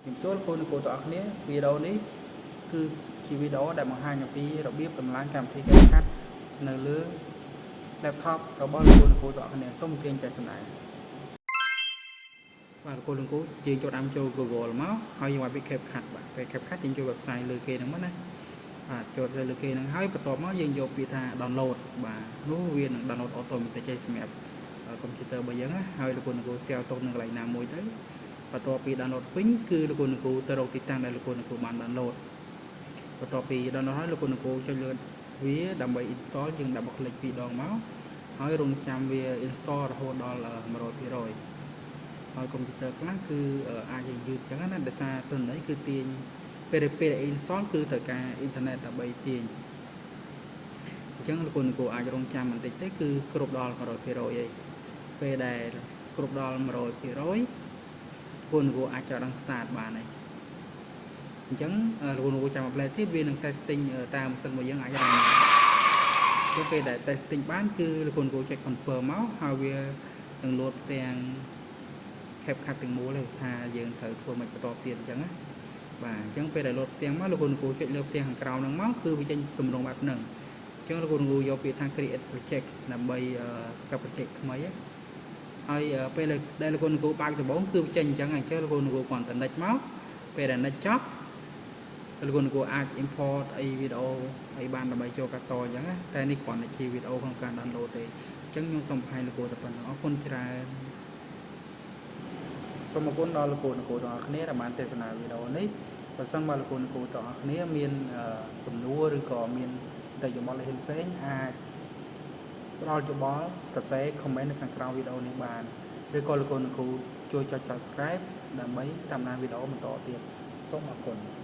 ជំរាបសួរលោកគ្រូទាំងអស់គ្នា។វីដេអូនេះគឺជាវីដេអូដែលបង្ហាញអំពីរបៀបដំឡើងកម្មវិធី CapCut នៅលើ laptop របស់លោកគ្រូទាំងអស់គ្នាសូមអញ្ជើញទស្សនាបាទលោកគ្រូលោកគ្រូយើងចូលតាមចូល Google មកហើយយើងវាយពាក្យ CapCut បាទពេល CapCut យើងចូល website លើគេហ្នឹងមកណាបាទចូលទៅលើគេហ្នឹងហើយបន្ទាប់មកយើងយកពាក្យថា download បាទនោះវានឹង download automatic សម្រាប់ computer របស់យើងណាហើយលោកគ្រូលោកគ្រូ share ទុកនៅកន្លែងណាមួយទៅបន្ទាប់ពី download ពេញគឺលោកគ្រូលោកគ្រូទៅរកទីតាំងដែលលោកគ្រូលោកគ្រូបាន download បន្ទាប់ពី download ហើយលោកគ្រូលោកគ្រូចុចលើវាដើម្បី install យើង double click ពីរដងមកហើយរងចាំវា install រហូតដល់100%ហើយកុំព្យូទ័រខ្លះគឺអាចយឺតចឹងណាដោយសារទិន្នន័យគឺទាញពេលពេល install គឺត្រូវការអ៊ីនធឺណិតដើម្បីទាញអញ្ចឹងលោកគ្រូលោកគ្រូអាចរងចាំបន្តិចទេគឺគ្រប់ដល់100%ឯងពេលដែលគ្រប់ដល់100%លោកគ្រូអាចចាប់ដល់ start បានហើយអញ្ចឹងលោកគ្រូចាំមួយភ្លែតទៀតវានឹង testing តាមម៉ាស៊ីនរបស់យើងអាច run អញ្ចឹងពេលដែល testing បានគឺលោកគ្រូចុច confirm មកហើយវានឹងលោតផ្ទាំង CapCut ទាំងមូលទេថាយើងត្រូវធ្វើមិនបន្តទៀតអញ្ចឹងណាបាទអញ្ចឹងពេលដែលលោតផ្ទាំងមកលោកគ្រូចុចលើផ្ទាំងខាងក្រោមហ្នឹងមកគឺវាចេញទម្រង់បែបហ្នឹងអញ្ចឹងលោកគ្រូយកពាក្យថា create project ដើម្បីក project ថ្មីហើយពេលដែលលោកគ្រូបើកដំបូងគឺវាចេញអញ្ចឹងអញ្ចឹងលោកគ្រូគ្រាន់តែ next មកពេលដែល next ចប់លោកគ្រូអាច import អីវីដេអូអីបានដើម្បីចូលកាត់តអញ្ចឹងណាតែនេះគ្រាន់តែជាវីដេអូក្នុងការ download ទេអញ្ចឹងខ្ញុំសូមបង្ហាញលោកគ្រូតែប៉ុណ្ណឹងអរគុណច្រើនសូមអរគុណដល់លោកគ្រូលោកគ្រូទាំងអស់គ្នាដែលបានទស្សនាវីដេអូនេះបើសិនបើលោកគ្រូលោកគ្រូទាំងអស់គ្នាមានសំណួរឬក៏មានតែយោបល់ផ្សេងៗអាចផ្ដល់យោបល់សរសេរ comment នៅខាងក្រោមវីដេអូនេះបានឬក៏លោកគ្រូលោកគ្រូជួយចុច Subscribe ដើម្បីតាមដានវីដេអូបន្តទៀតសូមអរគុណ។